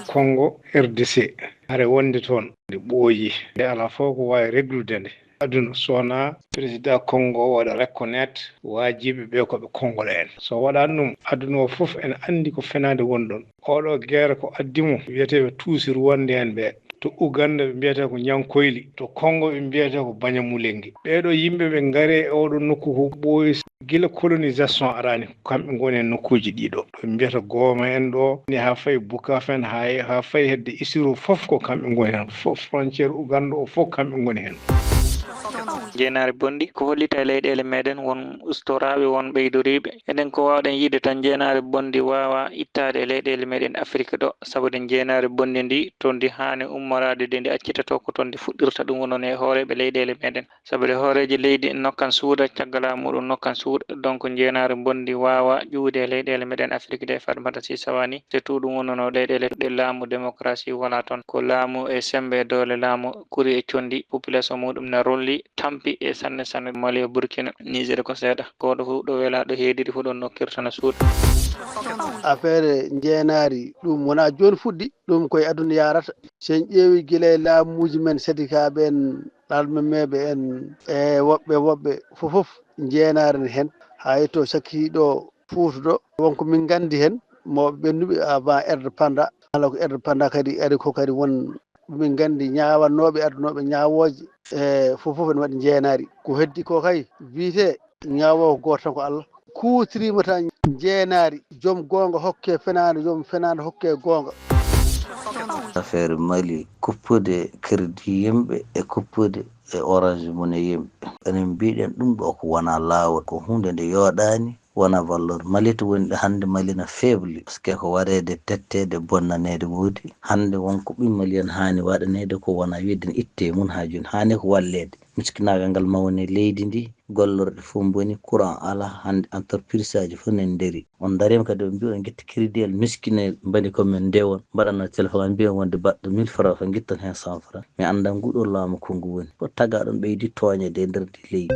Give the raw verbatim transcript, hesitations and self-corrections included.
Kongo R D C, hare wonde toon nde ɓooyi, nde alaa fof ko waawi reglude nde. Aduna, so wonaa président Kongo o waɗa reconnaître waajibi ɓe ko ɓe Kongoɗo en. So waɗaani ɗum, aduna o fof ene anndi ko fenaande woni ɗoon. Oɗo guerre ko addi mo, wiyeteeɓe Tutsi Rwandais en ɓe. To Uganda ɓe mbiyata ko Nyankoyli, to Kongo ɓe mbiyata ko Banyamulenge. Ɓeeɗo yimɓe ɓe ngari e oɗo nokku ko ɓooyi gila colonisation araani, ko kamɓe ngoni e nokkuuji ɗiɗo. Ɗo ɓe mbiyata Goma en ɗo, ni haa fayi Bukavu en, haa, haa fayi hedde Isiro fof ko kamɓe ngoni heen. Fof frontière Uganda o fof kamɓe ngoni heen. Njeenaari bonndi ko hollita e leyɗeele meɗen won ustoraaɓe, won ɓeydoriiɓe. Eɗen ko waawɗen yiide tan njeenaari bonndi waawa ittaade e leyɗeele meɗen Afrik ɗo, sabu de njeenaari bonndi ndi to ndi haani ummoraade de ndi accita to ko toon ndi fuɗɗirta, ɗum wonno e hooreeɓe leyɗeele meɗen. Sabu de hooreejo leydi nokkan suuda, caggal laamu muɗum nokkan suuda, donc njeenaari bonndi waawa ƴuwde e leyɗeele meɗen Afrik de. Fatmata si sawani, surtout ɗum wonno leyɗeele ɗe laamu démocratie wala toon, ko laamu e semmbe e doole laamu kuri e conndi, population muɗum ne rolli, tampi e sanne sanne. Mali e Burkina, Niger ko seeɗa. Gooto fof ɗo wela, ɗo heediri fof ɗon nokkirta no suuɗa. Affaire njeenaari ɗum wonaa jooni fuɗɗi, ɗum koye aduna yaarata. So en ƴeewi gila e laamuuji men sedikaaɓe en, ɗalmameeɓe en, e woɓɓe woɓɓe fof fof njeenaari ne heen. Hay to cakkiiɗo Fuuta ɗo, won ko min nganndi heen, mawɓe ɓennuɓe avant indépendance, hala ko indépendance kadi ari ko kadi won min nganndi ñaawannooɓe, adunooɓe ñaawooje, e fof fof ene waɗi njeenaari. Ko heddi ko kay wiyetee ñaawoowo ko gooto tan ko Allah. Kuutoriima tan njeenaari, joom goonga hokke fenaande, joom fenaande hokke goonga. Affaire Mali, kuppude crédit yimɓe e kuppude e orange mum e yimɓe. Enen mbiɗen ɗum ɗo ko wona laawol, ko huunde nde yooɗaani, wona valeur. Mali to woni ɗo hannde, Mali na faible, parce que ko wareede tetteede, bonnaneede woodi. Hannde won ko ɓiy Mali en haani waɗaneede, ko wona wiide ne itte mum haa jooni, haani ko walleede. Miskinaagal ngal mawni leydi ndi, gollorɗe fof mboni, courant alaa, hannde entreprise aji fof nani nderi. On ndariima kadi on mbiyi on ngitta crédit, miskine mbani ko men ndewon, mbaɗana téléphone am mbiya wonde baɗɗo mille francs ko ngitton heen cent francs. Mi anndaa nguɗo laamu ko ngu woni. Ko tagaɗon ɓeydi tooñeede e nder ndi leydi.